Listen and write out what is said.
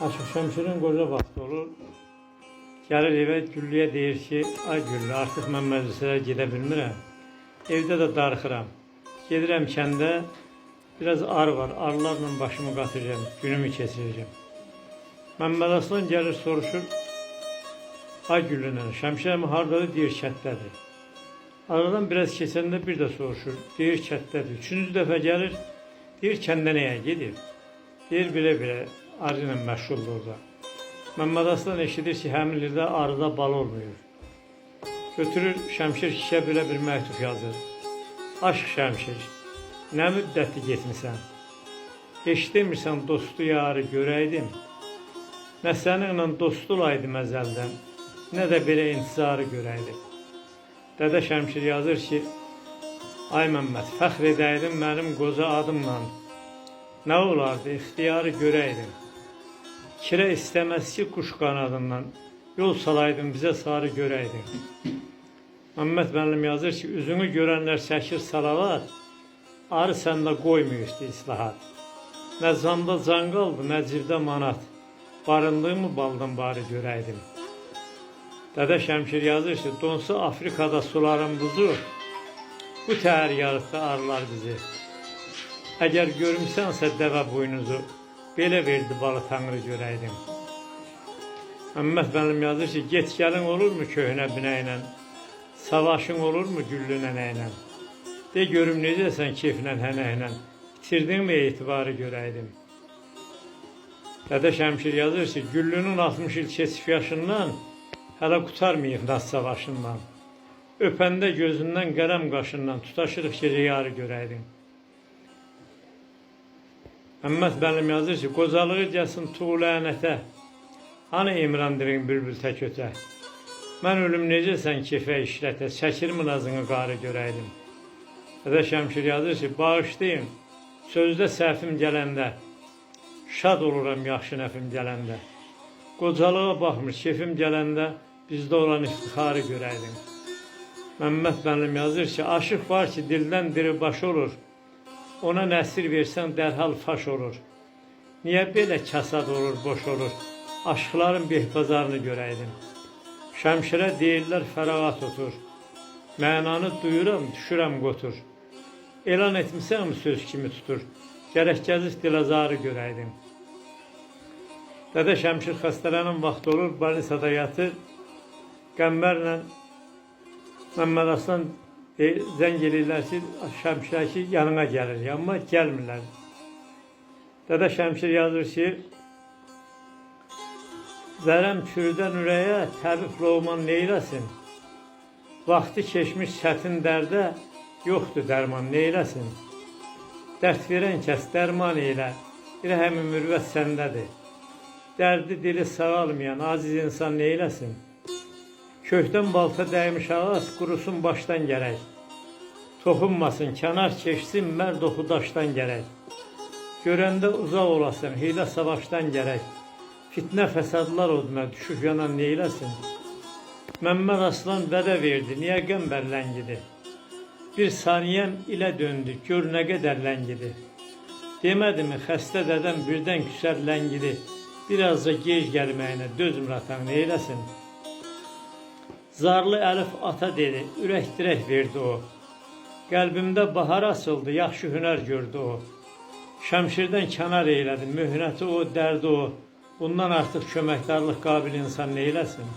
Aşıq Şəmşirin qoca vaxtı olur. Gəlir evə, Güllüyə deyir ki, ay Güllü, artıq mən məclislərə gedə bilmirəm. Evdə də darıxıram. Gedirəm kəndə, biraz arı var, arılarla başımı qatıracağam, günümü keçirəcəm. Məmməd Aslan gəlir, soruşur, ay Güllü nənə, Şəmşir əmi hardadır? Deyir, kətdədir. Aradan biraz keçəndə bir də soruşur, deyir, kətdədir. Üçüncü dəfə gəlir, deyir, kəndə nəyə gedib? Deyir, belə-belə, arı ilə məşğuldur orada. Məmməd Aslan eşidir ki, həmin ildə arıda bal olmuyor. Götürür, Şəmşir kişiyə belə bir məktub yazır. Aşk Şəmşir, nə müddətdir getmisən? Heç demirsən dostu yarı görəydim. Nə səninlə dost olaydım əzəldən, nə də belə intizarı görəydim. Dədə Şəmşir yazır ki, ay Məmməd, fəxr edəydim mənim qoca adımla. Nə olardı, ixtiyarı görəydim. Kirə istəməz ki, quş qanadından, yol salaydım bizə sarı görəydim. Məmməd müəllim yazır ki, üzünü görənlər çəkir salavat, arı səndə qoymayışdı islahat. Nə canda can qaldı, nə cibdə manat, barındığımı baldan bari görəydim. Dədə Şəmşir yazır ki, donsa Afrikada suların buzu, bu təhər yarıtdı arılar bizi. Əgər görmüsənsə dəvə boynuzu, belə verdi balı Tanrı görəydim. Məmməd müəllim yazır ki, get gəlin olurmu köhnə binə ilə, savaşın olurmu güllü nənə ilə? De görüm necəsən keyflə hənəklə, itirdin mi etibarı görəydim. Dədə Şəmşir yazır ki, Güllünün 60 il keçib yaşından, hələ qurtarmayıb naz savaşından. Öpəndə gözündən qələm qaşından, tutaşırıq gecə yarı görəydim. Məmməd müəllim yazır ki, qocalığı gəlsin tuğ lənətə, hanı İmran dirin bülbül tək ötə. Mən ölüm necəsən kefə işlətə, çəkirmi nazını qarı görəydim. Dədə Şəmşir yazır ki, bağışlayın, sözdə səhvim gələndə, şad oluram yaxşı nəfim gələndə. Qocalığa baxmır, kefim gələndə, bizdə olan iftixarı görəydim. Məmməd müəllim yazır ki, aşıq var ki, dildən diri baş olur, ona nəsir versən dərhal faş olur. Niyə belə kasad olur, boş olur? Aşıqların behbazarını görəydim. Şəmşirə deyirlər fərağat otur. Mənanı duyuram, düşürəm qotur. Elan etmisənmi söz kimi tutur. Gərək gəzib dilazarı görəydim. Dədə Şəmşir xəstələnən vaxt olur, Banisada yatır. Qəmbərlə Məmməd Aslan zəng eləyirlər ki, Şəmşirə ki, yanına gəlir, amma gəlmirlər. Dədə Şəmşir yazır ki, vərəm çürüdən ürəyə təbib Loğman neyləsin? Vaxtı keçmiş çətin dərdə yoxdur dərman neyləsin? Dərd verən kəs dərman eylə, rəhəmi mürvət səndədir. Dərdi dili sağalmayan aciz insan neyləsin? Kökdən balta dəymiş ağac qurusun başdan gərək. Toxunmasın, kənar keçsin, mərd oxu daşdan gərək. Görəndə uzaq olasın, hiylə savaşdan gərək. Fitnə fəsadlar oduna düşüb yanan neyləsin? Məmməd Aslan vədə verdi, niyə qəmbər ləngidi? Bir saniyəm ilə döndü, gör nə qədər ləngidi. Demədimi xəstə dədəm birdən küsər ləngidi. Birazca gec gəlməyinə dözmür atan neyləsin? Zarlı Əlif ata dedi, ürək dirək verdi o. Qəlbimdə bahar açıldı, yaxşı hünər gördü o. Şəmşirdən kənar eylədi, möhnəti o, dərdi o. Bundan artıq köməkdarlıq qabil insan neyləsin?